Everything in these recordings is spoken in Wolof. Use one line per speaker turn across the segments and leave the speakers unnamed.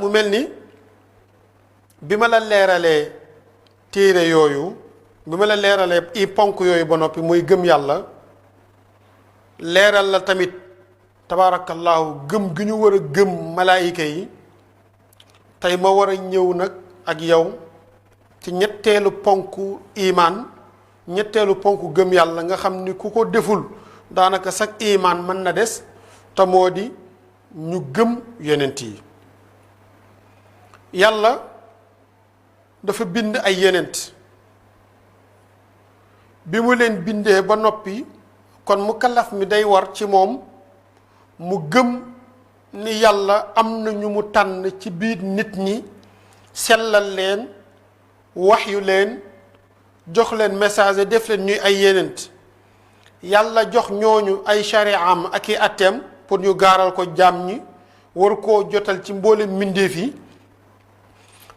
mu mel ni bi ma la leeralee téere yooyu bi ma la leeralee i ponk yooyu ba noppi muy gëm yàlla leeral la tamit tabaarakallaahu gëm gi ñu war a gëm malaayika yi tey ma war a ñëw nag ak yow ci ñetteelu ponk imaan ñetteelu ponk gëm yàlla nga xam ni ku ko deful daanaka sax imaan mën na des te moo di ñu gëm yonent yi yàlla dafa bind ay yonent bi mu leen bindee ba noppi kon mukallaf mi day war ci moom mu gëm ni yàlla am na ñu mu tànn ci biir nit ñi sellal leen waxyu leen jox leen message def leen ñuy ay yonent yàlla jox ñooñu ay shari'am ak i atteem pour ñu gaaral ko jaam ñi war koo jotal ci mboolem mbindeef yi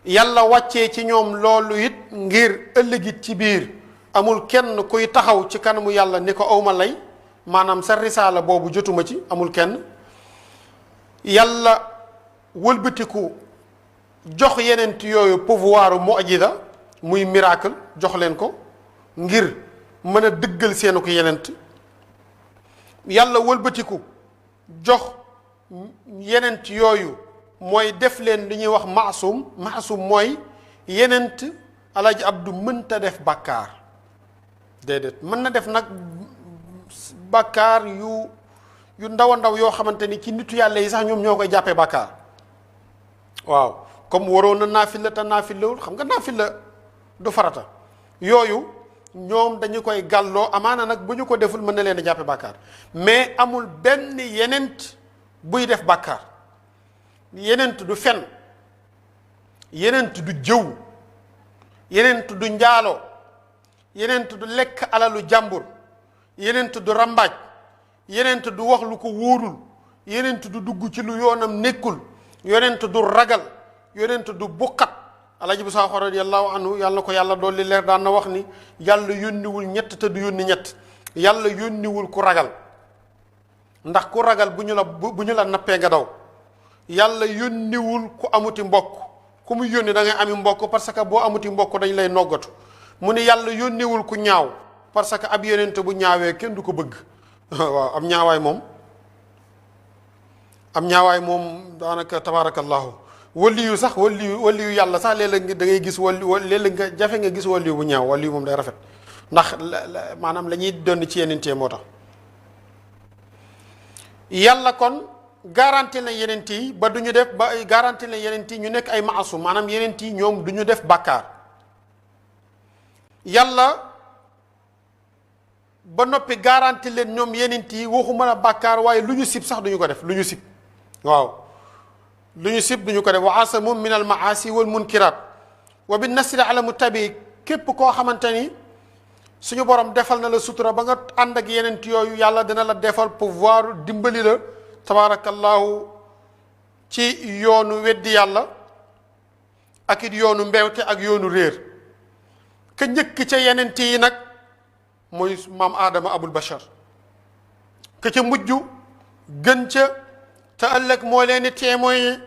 yàlla wàccee ci ñoom loolu it ngir ëllëgit ci biir amul kenn kuy taxaw ci kanamu yàlla ni ko awma lay maanaam sa risaala boobu jotuma ci amul kenn yàlla wëlbatiku jox yenent yooyu pouvoir mu'jiza muy miracle jox leen ko ngir mën a dëggal seenu ko yenent yàlla wëlbatiku jox yenent yooyu mooy def leen li ñuy wax maasum mooy yenent Alaaji Abdu mënta def bàkkaar déedéet mën na def nag bàkkaar yu ndaw a ndaw yoo xamante ni ci nitu yàlla yi sax ñoom ñoo koy jàppee bàkkaar waaw comme waroon na naafila te naafilawul xam nga naafila du farata yooyu ñoom dañu koy gàlloo amaana nag bu ñu ko deful mën na leen a jàppe bàkkaar mais amul benn yenent buy def bàkkaar yenent du fen yenent du jëw yenent du njaaloo yenent du lekk alalu jàmbur yenent du rambaaj yenent du wax lu ko wóorul yenent du dugg ci lu yoonam nekkul yenent du ragal yenent du buqat Alaaji bu Saaxo radiyallahu anhu yàlla na ko yàlla dolli leer daan na wax ni yàlla yónniwul ñett te du yónni ñett yàlla yónniwul ku ragal ndax ku ragal bu ñu la nappee nga daw yàlla yónniwul ku amuti mbokk ku mu yónni da ngay ami mbokk parce que boo amuti mbokk dañ lay noggatu mu ni yàlla yónniwul ku ñaaw parce que ab yonent bu ñaawee kenn du ko bëgg waaw am ñaawaay moom daanaka tabaarakallahu waliyu sax waliyu yàlla sax léeg-léeg da ngay gis léeg-léeg nga jafe nga gis waliyu bu ñaaw waliyu moom day rafet ndax maanaam la ñuy doon ci yenentee moo tax yàlla kon garanti na yenent yi ba du ñu def ba garanti na yenent yi ñu nekk ay maasum maanaam yenent yi ñoom du ñu def bàkkaar yàlla ba noppi garanti leen ñoom yenent yi waxuma la bàkkaar waaye lu ñu sib sax duñu ko def lu ñu sib waaw lu ñu sib duñu ko def wa asamu min al maasi wal munkirat wa bin nasri ala mutabi képp koo xamante ni suñu borom defal na la sutura ba nga ànd ak yenent yooyu yàlla dina la defal pouvoir dimbali la tabaarakallahu ci yoonu weddi yàlla ak it yoonu mbewte ak yoonu réer ka njëkk ca yenent yi nag mooy maam aadama abul bashar ka ca mujj gën ca te ëllëg moo leen di témoigner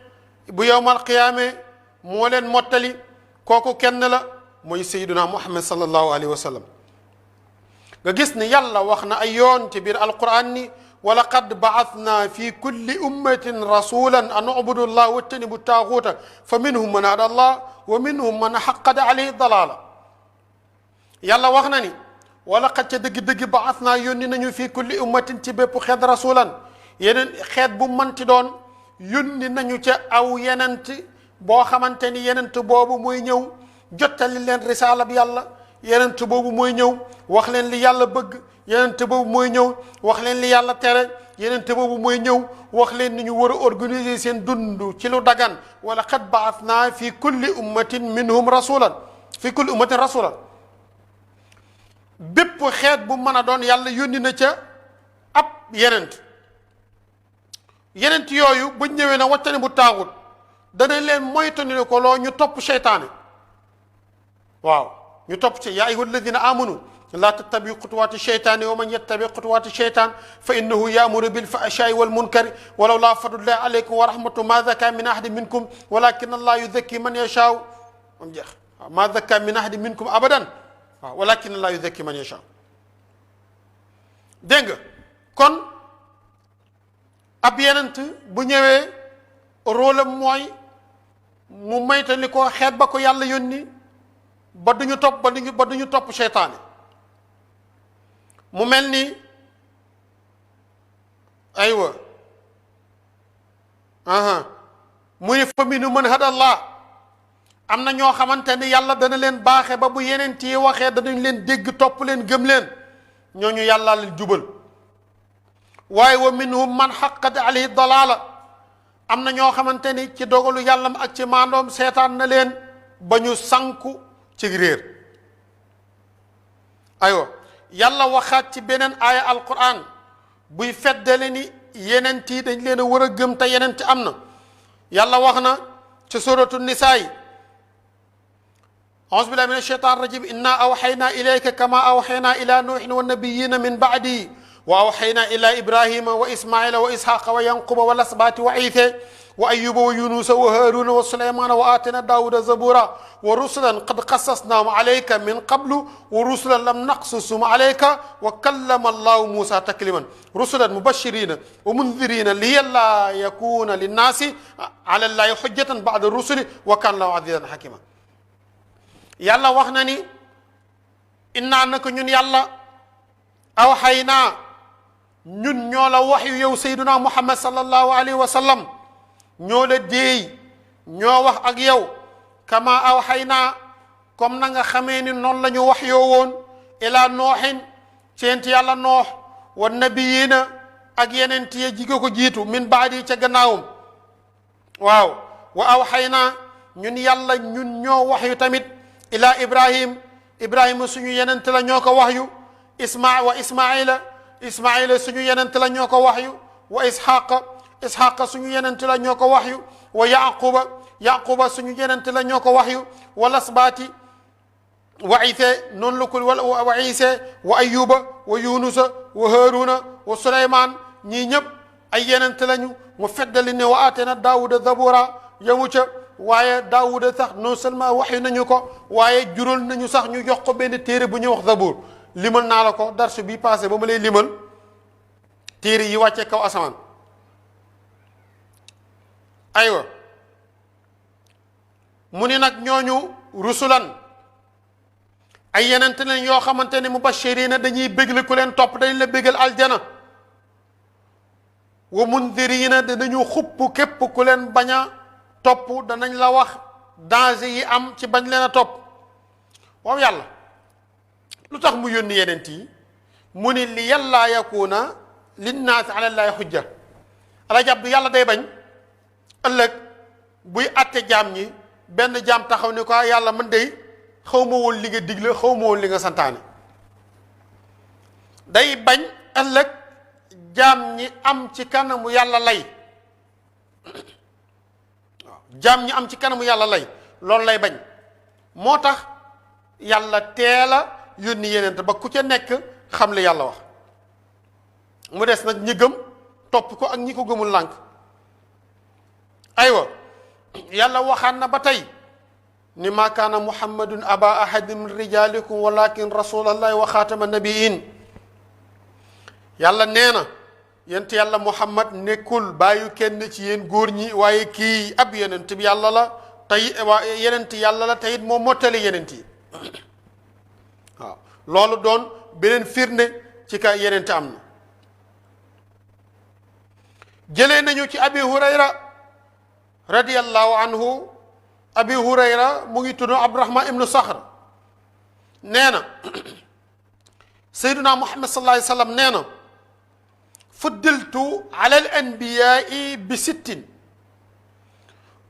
bu yowmal qiyaame moo leen mottali kooku kenn la mooy sayyiduna muhammad sallallahu alayhi wa sallam nga gis ni yàlla wax na ay yoon ci biir alquran ni wa laqad ba'athna fi kulli ummatin rasulan an ubudu llah wajtanibu taaguuta fa minhum man hada allah wa minhum man haqqada alayhi dalala yàlla wax na ni wa laqad ca dëgg-dëgg ba'athna yónni nañu fi kulli ummatin ci bépp xeet rasulan yeneen xeet bu manti doon yónni nañu ca aw yenent boo xamante ni yenent boobu mooy ñëw jottali leen risaala bi yàlla yenent boobu mooy ñëw wax leen li yàlla bëgg yenent boobu mooy ñëw wax leen li yàlla tere yenent boobu mooy ñëw wax leen ni ñu war a organiser seen dund ci lu dagan wala qad ba'athna fi kulli ummatin minhum rasulan fi kulli ummatin rasulan bépp xeet bu mën a doon yàlla yónni na ca ab yenent yooyu buñ ñëwee na wattani bu taaxut dana leen moytandi ko loo ñu topp seytaane waaw ñu topp ci yaa ayyuha alladina amanu laa tattabi xutuwaati cheytaani wa man yattabi xutuwaati cheytaan fa innahu yaamuru bilfahshaai walmunkari walaw laa fadlullahi aleykum wa rahmatu ma zaka min ahadi minkum walakin allah yuzakki man yashaa moom jeex waaw ma zaka min ahadi minkum abadan waaw walakin allah yuzakki man yashaa dégg nga kon ab yenent bu ñëwee rôle am mooy mu maytali ko xeet ba ko yàlla yónni ba duñu topp ba duñu topp seytaane mu mel ni aywa mu ni fa minhum man hadallah am na ñoo xamante ni yàlla dana leen baaxe ba bu yeneen yi waxee danañ leen dégg topp leen gëm leen ñooñu yàlla leen jubal waaye wa minhum man xaqat alayhi dalaala am na ñoo xamante ni ci dogalu yàllam ak ci maandoom seetaan na leen ba ñu sanku ci réer aywa yàlla waxaat ci beneen aaya alquran buy feddale ni yenent yi dañ leen a war a gëm te yenent am na yàlla wax na ci suratu nisaa yi auzu billahi min asheytan rajim inna awxayna ilayka kama awxayna ila nuuhin wa nabiyina min baadi wa awxayna ila ibrahima wa ismaila wa ishaqa wa yanquba wa lasbaati wa iise wa ayuba wa yunusa wa haruna wa sulaymana wa atina daawuda zabura wa rusulan qad qasasnahum alayka min qablu wa rusulan lam naqsusum alayka wa kallama allahu musa takliman rusulan mubashirina wa mundirina liyalla yakuna linnaasi ala llahi xujjatan bada rusuli wa kana allahu azizan xakima yàlla wax na ni innaa naka ñun yàlla awxaynaa ñun ñoo la wax yu yow sayduna muhammad sallallahu alayhi wa sallam ñoo la déey ñoo wax ak yow kama awxaynaa comme na nga xamee ni noonu la ñu wax yoo woon ilaa nooxin ceent yàlla noox wa nabiyiina ak yeneen tiye jige ko jiitu min baadi ca gannaawum waaw wa awxaynaa ñun yàlla ñun ñoo wax yu tamit ilaa ibrahima suñu yenent la ñoo ko wax yu ismaila suñu yenent la ñoo ko wax yu wa ishaqa suñu yenent la ñoo ko wax yu wa yaquba suñu yenent la ñoo ko wax yu wa lasbaati wa ise noonu la ko wa ise wa ayuba wa yunusa wa haruna wa suleyman ñii ñëpp ay yenent lañu mu feddali ne wa atena daawuda zabura yamu ca waaye daawuda sax non seulement waxyu nañu ko waaye jural nañu sax ñu jox ko benn téere bu ñuy wax zabur limal naa la ko darsu bi passé ba ma lay limal téere yi wàccee kaw asamaan aywa mu ni nag ñooñu rusulan ay yenente leen yoo xamante ne mubashirina dañuy bégle ku leen topp dañ la bégal aljana wa mundirina danañu xupp képp ku leen bañ a topp danañ la wax danger yi am ci bañ leen a topp waaw yàlla lu tax mu yónni yenent yi mu ni li yàllaa yakuna linnaasi ala llaahi xujja ala jàpp yàlla day bañ ëllëg buy atte jaam ñi benn jaam taxaw ni ko yàlla man day xaw ma woon li nga digle xaw ma woon li nga santaane day bañ ëllëg jaam ñi am ci kanamu yàlla lay jaam ñi am ci kanamu yàlla lay loolu lay bañ moo tax yàlla teel a yónni yeneen ba ku ca nekk xam li yàlla wax mu des nag ñi gëm topp ko ak ñi ko gëmul lànk aywa yàlla waxaan na ba tey ni ma kaana muhammadun aba ahadin min rijalikum walakin rasulallahi wa xaatama nabiin yàlla nee na yent yàlla muhammad nekkul bàyyu kenn ci yéen góor ñi waaye kii ab yenent bi yàlla la tey waa yenent yàlla la teyit moo mottali yenent yi waaw loolu doon beneen firnde ci ka yenent am na jëlee nañu ci abi hurayra radiyallahu anhu abi hurayra mu ngi tudd abdurahman ibnu saxr nee na sayduna muhammad sallallahu alayhi wa sallam nee na fuddiltu ala al anbiyai bi sittin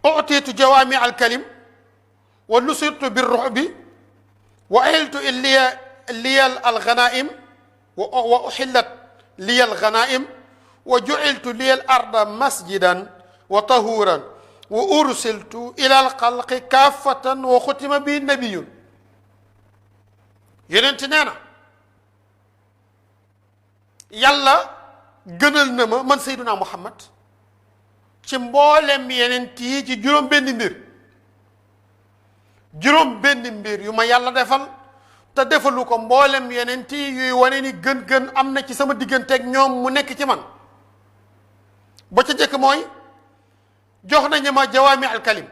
utitu jawami al kalim wa nusirtu birruhbi wa ahiltu liya al ghanaim wa uhillat liya al ghanaim wa ju'iltu liya al arda masjidan wa tahuran wa ursiltu ila al xalqi kaafatan wa xutima bi nabiyun yonent nee na yàlla gënal na ma man Seydina Muhammad ci mboolem yeneen yi ci juróom benn mbir juróom benn mbir yu ma yàlla defal te defalu ko mboolem yeneen yi yuy wane ni gën-gën am na ci sama digganteeg ñoom mu nekk ci man ba ca jëkk mooy jox nañu ma jawaami alkalim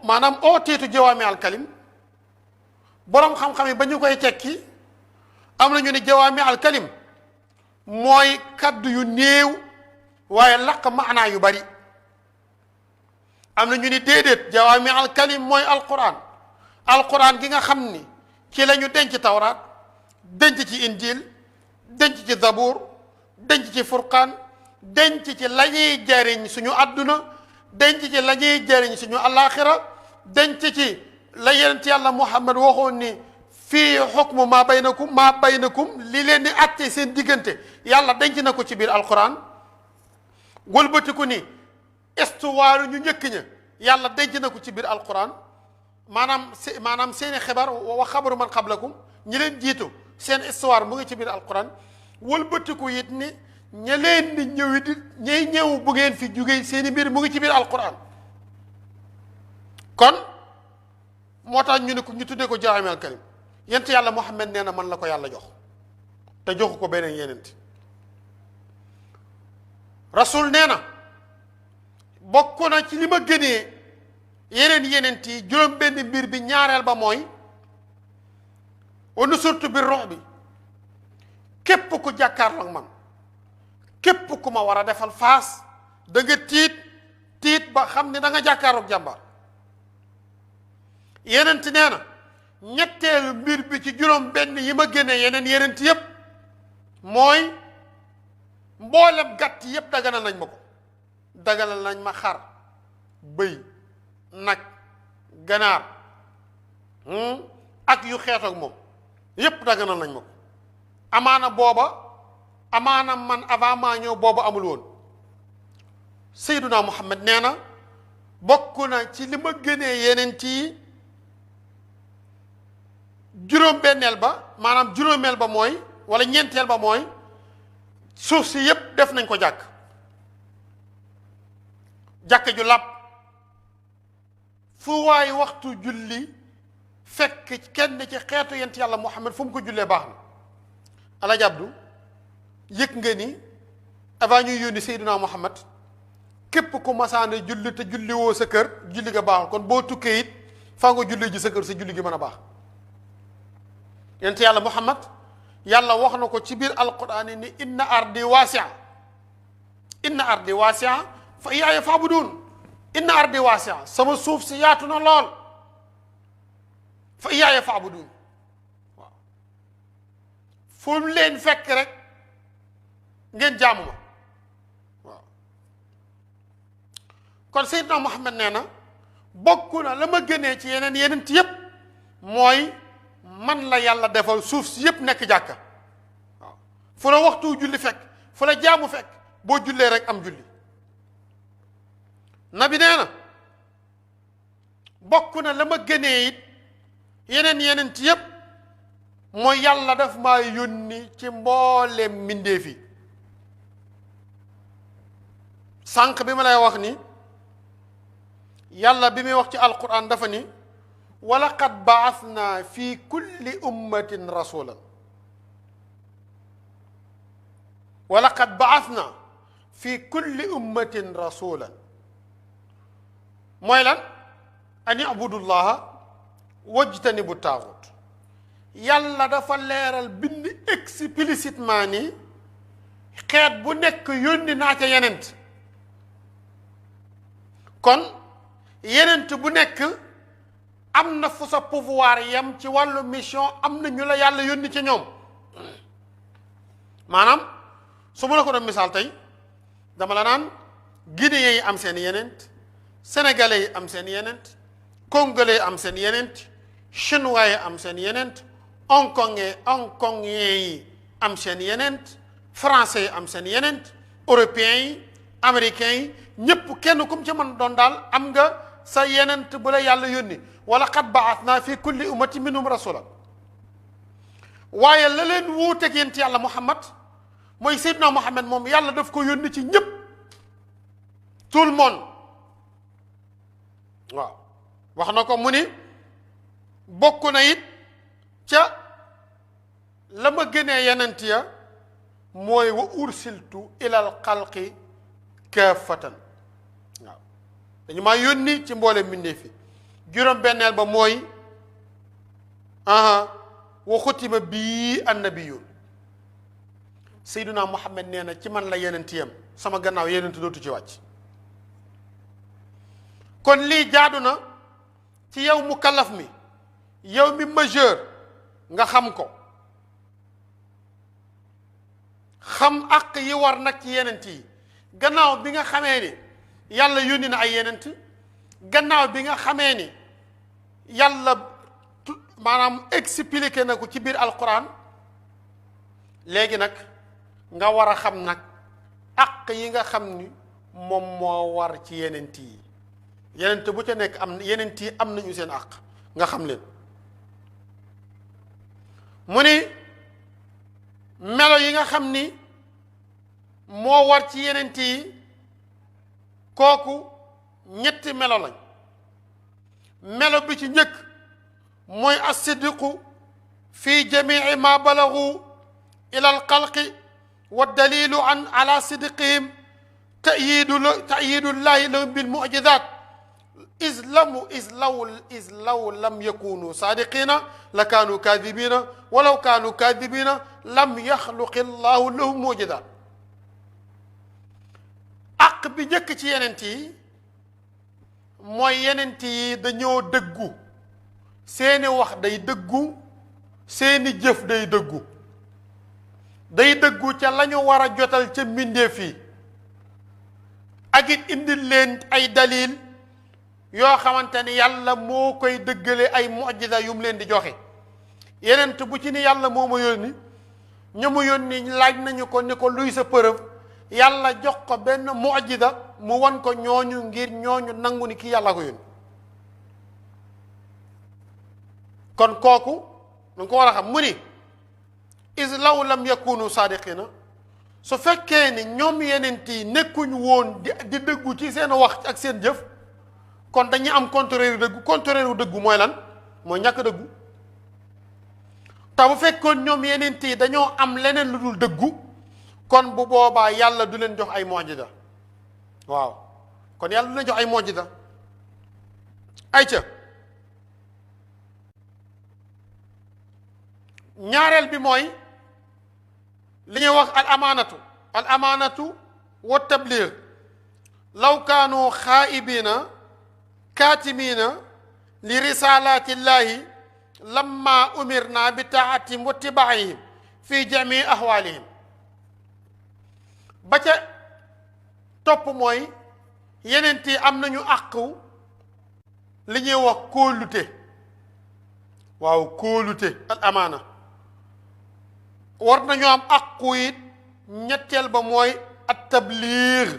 maanaam ooteetu jawaami alkalim boroom xam-xam yi ba ñu koy tekki am na ñu ni jawaami alkalim mooy kaddu yu néew waaye laq maanaa yu bari am na ñu ni déedéet jawaami alkalim mooy alquran gi nga xam ni ci la ñu denc tawraat denc ci injil denc ci zabuur denc ci furqaan denc ci la ñuy jariñ suñu àdduna denc ci la ñuy jariñ suñu alaxira denc ci la yonent yàlla Muhammad waxoon ni fii xukmu maa baynakum li leen di àtte seen diggante yàlla denc na ko ci biir alquran wëlbatiku ni histoire ñu njëkk ña yàlla denc na ko ci biir alquran maanaam seeni xibaar wa xabaru man xablakum ñi leen jiitu seen histoire mu ngi ci biir alquran wëlbatiku it ni ña leen di ñëwi di ñay ñëw bu ngeen fi jugee seeni mbir mu ngi ci biir alquran kon moo tax ñu ne ko ñu tuddee ko jawaami alkalim yent yàlla Muhammad nee na man la ko yàlla jox te joxu ko beneen yenent rasul nee na bokk na ci li ma gënee yenent yi juróom benn mbir bi ñaareel ba mooy wa nusurtu bi rox bi képp ku jàkkaarloo ak man képp ku ma war a defal faas da nga tiit ba xam ne da nga jàkkaarloog jàmbaar yenent nee na ñetteelu mbir bi ci juróom benn yi ma génnee yenent yépp mooy mboolem gàtt yépp daganal nañ ma ko daganal nañ ma xar bëy nag ganaar ak yu xeetoog moom yépp daganal nañ ma ko amaana man avant maa ñëw boobu amul woon Seyduna Muhammad nee na bokk na ci li ma génnee yenent yi juróom-benneel ba maanaam juróomeel ba mooy wala ñeenteel ba mooy suuf si yépp def nañ ko jàkk ju làpp fu waay waxtu julli fekk kenn ci xeetu yent yàlla Muhammad fu mu ko jullee baax na Alaaji Abdu yëg nga ni avant ñuy yónni Seydina Muhammad képp ku masaane julli te julli woo sa kër julli nga baaxul kon boo tukkee it faa nga julli ji sa kër sa julli gi mën a baax yent yàlla Muhammad yàlla wax na ko ci biir alquran ni inna ardi wasia fa iyaaya fa'budun inna ardi wasia sama suuf si yaatu na lool fa iyaaya fa'budun waaw fu mu leen fekk rek ngeen jaamu ma waaw kon Seydina Muhammad nee na bokk na la ma gënee ci yeneen yépp mooy man la yàlla defal suuf si yépp nekk jàkka waaw fu la waxtu julli fekk fu la jaamu fekk boo jullee rek am julli nabi nee na bokk na la ma gënee it yeneen ci yépp mooy yàlla daf maa yónni ci mbooleem mbindeef yi sànq bi ma lay wax ni yàlla bi muy wax ci alquran dafa ni walaqad baasna fi kulli ummatin rasulan walaqad baasna fi kulli ummatin rasulan mooy lan an ibudullaha wajtanibu taaxut yàlla dafa leeral bind explicitement ni xeet bu nekk yónni naa ca yenent kon yenent bu nekk am na fu sa pouvoir yam ci wàllu mission am na ñu la yàlla yónni ci ñoom maanaam su ma la ko doon misaal tey dama la naan guinéens yi am seen yenent sénégalais yi am seen yenent congolais yi am seen yenent chinois yi am seen yenent hongkongais yi am seen yenent français yi am seen yenent européens yi américains yi ñépp kenn kum ci mën doon daal am nga sa yenent bu la yàlla yónni wala qad ba'athna fi kulli ummatin minhum rasulan waaye la leen wuuteeg yonent yàlla Muhammad mooy Seydina Muhammad moom yàlla daf ko yónni ci ñëpp tout le monde waaw wax na ko mu ni bokk na it ca la ma gënee yonent ya mooy wa ursiltu ilal xalqi kaafatan waaw dañu maa yónni ci mboole mbindeef fi juróom benneel ba mooy wa xutima bii annabiyun Seydina Muhammad nee na ci man la yonent yam sama gannaaw yonent dootu ci wàcc kon lii jaadu na ci yow mukallaf mi yow mi majeur nga xam ko xam àq yi war nag ci yonent yi gannaaw bi nga xamee ni yàlla yónni na ay yonent gannaaw bi nga xamee ni yàlla maanaam expliqué na ko ci biir alquran léegi nag nga war a xam nag àq yi nga xam ni moom moo war ci yonent yi yonent bu ca nekk am yonent yi am nañu seen àq nga xam leen mu ni melo yi nga xam ni moo war ci yonent yi kooku ñetti melo lañ melo bi ci njëkk mooy as-sidqu fi jamii ma balagu ila alxalqi wa dalilu an ala sidqihim tayidullahi lahum bil mu'jizat is law lam yakunu sadiqina la kaanu kadibina walaw kaanu kadibina lam yaxluqi llahu lahum mu'jizat àq bi njëkk ci yenent yi mooy yenent yi dañoo dëggu seeni wax day dëggu seeni jëf day dëggu ca la ñu war a jotal ca mbindeef yi ak it indil leen ay dalil yoo xamante ni yàlla moo koy dëggale ay mu'jiza yu mu leen di joxe yenent bu ci ni yàlla moo ma yónni ñu mu yónni laaj nañu ko ni ko luy sa preuve yàlla jox ko benn mu'jiza mu won ko ñooñu ngir ñooñu nangu ni kii yàlla ko yónni kon kooku danga ko war a xam mu ni is law lam yakunu sadiqina su fekkee ni ñoom yenent yi nekkuñ woon di dëggu ci seen wax ak seen jëf kon dañuy am contraire dëggu contraire dëggu mooy lan mooy ñàkk dëggu te bu fekkoon ñoom yenent yi dañoo am leneen lu dul dëggu kon bu boobaa yàlla du leen jox ay mu'jiza waaw kon yàlla du leen jox ay mu'jiza ayca ñaareel bi mooy li ñuy wax al amaanatu wa tabligh law kaanu xaa'ibiina kaatimiina li risalati llahi lamma umirna bi taatihim wa tibaihim fi jamii ahwalihim ba ca topp mooy yeneen yi am nañu àqu li ñuy wax kóolute waaw kóolute al amaana war nañu am àqu it ñetteel ba mooy at tabliir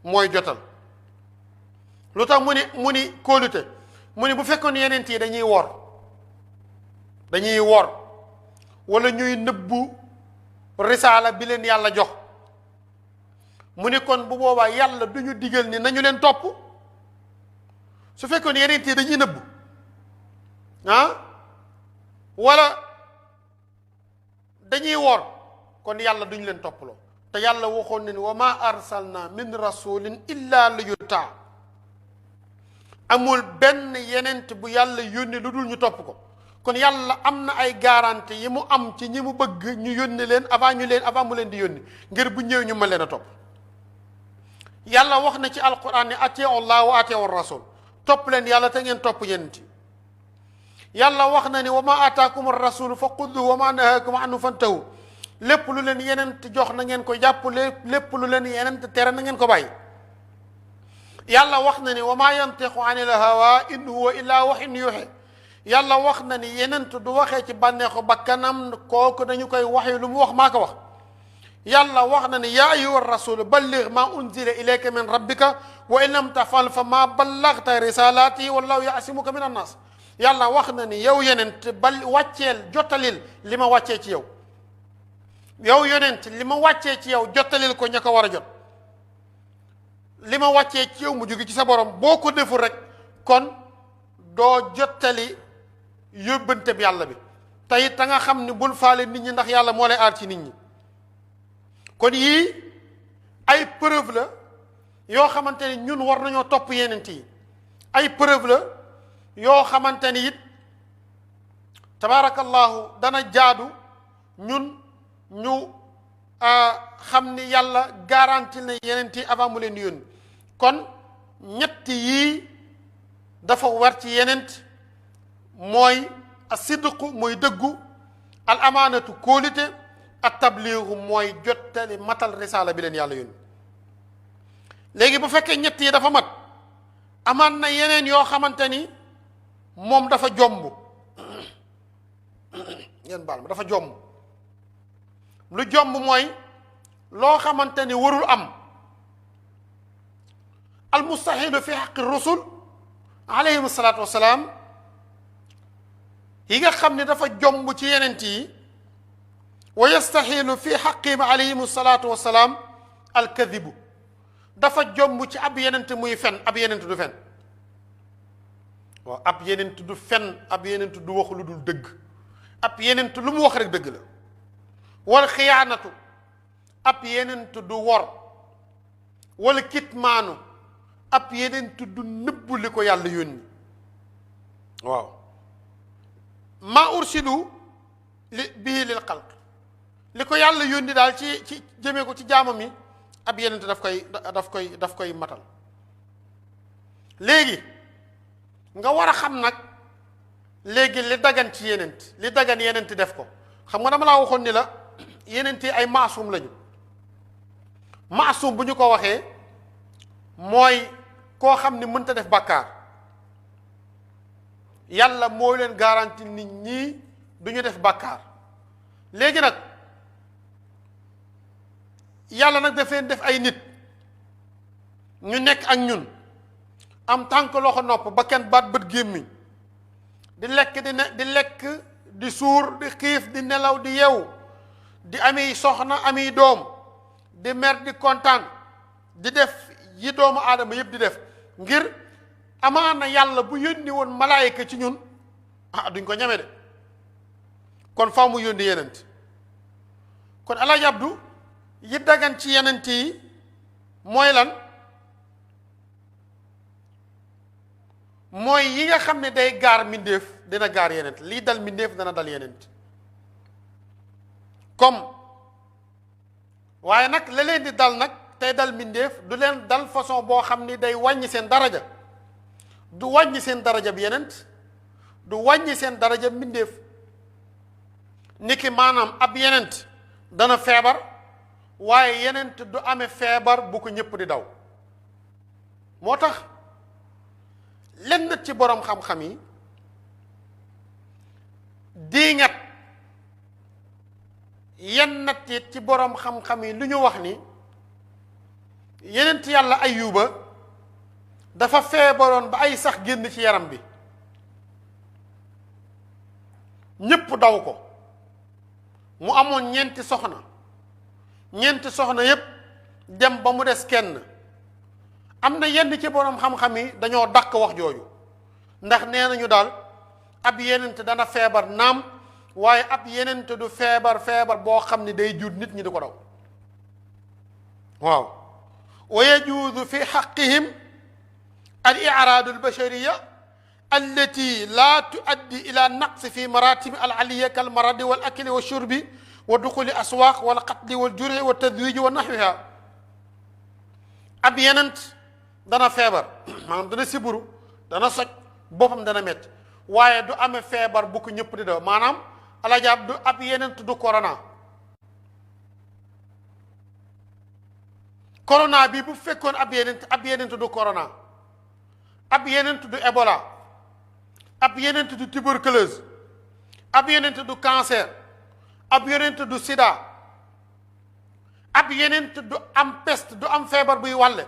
mooy jotal lu tax mu ni kóolute mu ni bu fekkoon yeneen yi dañuy wor wala ñuy nëbbu risaala bi leen yàlla jox mu ni kon bu boobaa yàlla du ñu digal ni nañu leen topp su fekkoon yeneen yi dañuy nëbbu wala dañuy wor kon yàlla duñu leen topploo te yàlla waxoon ne ni wa ma arsalna min rasulin illa li yutaa amul benn yenent bu yàlla yónni lu dul ñu topp ko kon yàlla am na ay garantie yi mu am ci ñi mu bëgg ñu yónni leen avant mu leen di yónni ngir bu ñëw ñu mën leen a topp yàlla wax na ci alquran ne atiu allah wa atiu rasul topp leen yàlla te ngeen topp yenent yàlla wax na ni wa ma ataakum rasulu fa xudduhu wa ma nahakum anhu fantahu lépp lu leen yenent jox na ngeen ko jàpp lépp lu leen yenent tere na ngeen ko bàyyi yàlla wax na ni wa ma yantiqu anil hawa in huwa illa wahyun yuha yàlla wax na ni yenent du waxee ci bànneexu bakkanam kooku dañu koy wax yu lu mu wax maa ko wax yàlla wax na ni yaa ayyuha rasul balligh ma unzila ilayka min rabbika wa in lam tafal fa ma ballagta risalati wallahu ya'simuka min annas yàlla wax na ni yow yonent bal wàcceel jottalil li ma wàccee ci yow yow yonent li ma wàccee ci yow jottalil ko ña ko war a jot li ma wàccee ci yow mu jóge ci sa borom boo ko deful rek kon doo jottali yóbbante bi yàlla bi tey ta nga xam ni bul faale nit ñi ndax yàlla moo lay aar ci nit ñi kon yii ay preuve la yoo xamante ni ñun war nañoo topp yenent yi ay preuve la yoo xamante ni it tabaarakallahu dana jaadu ñun ñu xam ni yàlla garanti na yenent yi avant mu leen di yónni kon ñetti yii dafa war ci yenent mooy asidqu mooy dëggu al amaanatu kóolite at tabliigu mooy jottali matal risaala bi leen yàlla yónni léegi bu fekkee ñett yi dafa mat amaan na yeneen yoo xamante ni moom dafa jomb ngeen baal ma dafa jomb lu jomb mooy loo xamante ni warul am al mustahilu fi xaqi rusul alayhim salaatu wasalaam yi nga xam ne dafa jomb ci yenent yi wa yastahilu fi xaqihim alayhim salaatu wasalaam alkadibu dafa jomb ci ab yenent muy fen ab yenent du fen waaw ab yenent du fen ab yenent du wax lu dul dëgg ab yenent lu mu wax rek dëgg la wal xiyaanatu ab yenent du wor wala kitmaanu ab yenent du nëbbu li ko yàlla yónni waaw maa ursilu bihi lil xalq li ko yàlla yónni daal ci jëmee ko ci jaamam yi ab yenent daf koy matal léegi nga war a xam nag léegi li dagan ci yenent li dagan yenent def ko xam nga dama laa waxoon ni la yenent yi ay maasum lañu maasum bu ñu ko waxee mooy koo xam ni mënta def bàkkaar yàlla moo leen garanti nit ñi du ñu def bàkkaar léegi nag yàlla nag daf leen def ay nit ñu nekk ak ñun am tànk loxo nopp ba kenn baat bët gémmiñ di lekk di suur di xiif di nelaw di yeewu di ami soxna ami doom di mer di kontaan di def yi doomu aadama yëpp di def ngir amaana yàlla bu yónni woon malaayika ci ñun duñ ko ñeme de kon faaw mu yónni yenent kon Alaaji Abdu yi dagan ci yenent yi mooy lan mooy yi nga xam ne day gaar mbindéef dina gaar yenent lii dal mbindéef dana dal yenent comme waaye nag la leen di dal nag tey dal mbindéef du leen dal façon boo xam ni day wàññi seen daraja du wàññi seen daraja bi yenent du wàññi seen daraja mbindéef niki maanaam ab yenent dana feebar waaye yenent du amee feebar bu ko ñëpp di daw moo tax lenn ci boroom xam-xam yi diingat yenn nat it ci boroom xam-xam yi lu ñu wax ni yenent yàlla Ayuba dafa feebaroon ba ay sax génn ci yaram bi ñépp daw ko mu amoon ñeenti soxna yépp dem ba mu des kenn am na yenn ci boroom xam-xam yi dañoo dàq wax jooju ndax nee nañu daal ab yenent dana feebar naam waaye ab yenent du feebar boo xam ne day jur nit ñi di ko daw waaw wa yajuuzu fi xaqihim al iraadu al bashariya allati la tuaddi ila naqsi fi maratib al aliya kal maradi wal akli wa shurbi wa duxuli aswaaq wal qatli wal jurhi wa tadwiji wa naxwiha ab yenent dana feebar maanaam dana siburu dana soj boppam dana métti waaye du amee feebar bu ko ñëpp di daw maanaam alajaab du ab yenent du corona bi bu fekkoon ab yenent du corona ab yenent du Ebola ab yenent du tuberculose ab yenent du cancer ab yenent du sida ab yenent du am peste du am feebar buy wàlle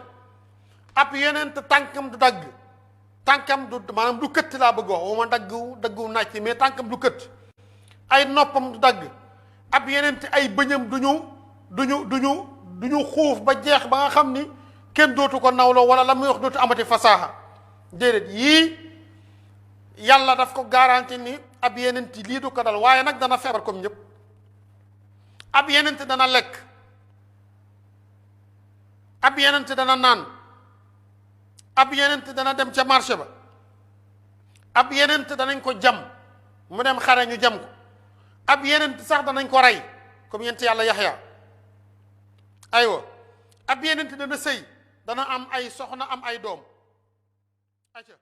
ab yenent tànkam du dagg tànkam du maanaam du këtt laa bëgg wax wama daggu naaj mais tànkam du këtt ay noppam du dagg ab yenente ay bëñam duñu xuuf ba jeex ba nga xam ni kenn dootu ko nawloo wala la muy wax dootu amati fasaaxa déedéet yii yàlla daf ko garanti ni ab yenente lii du ko dal waaye nag dana feebar comme ñëpp ab yenente dana lekk ab yenente dana naan ab yenente dana dem ca marché ba ab yenente danañ ko jam mu dem xare ñu jam ko ab yenente sax danañ ko rey comme yent yàlla yaxya aywa ab yenente dana sëy dana am ay soxna am ay doom acca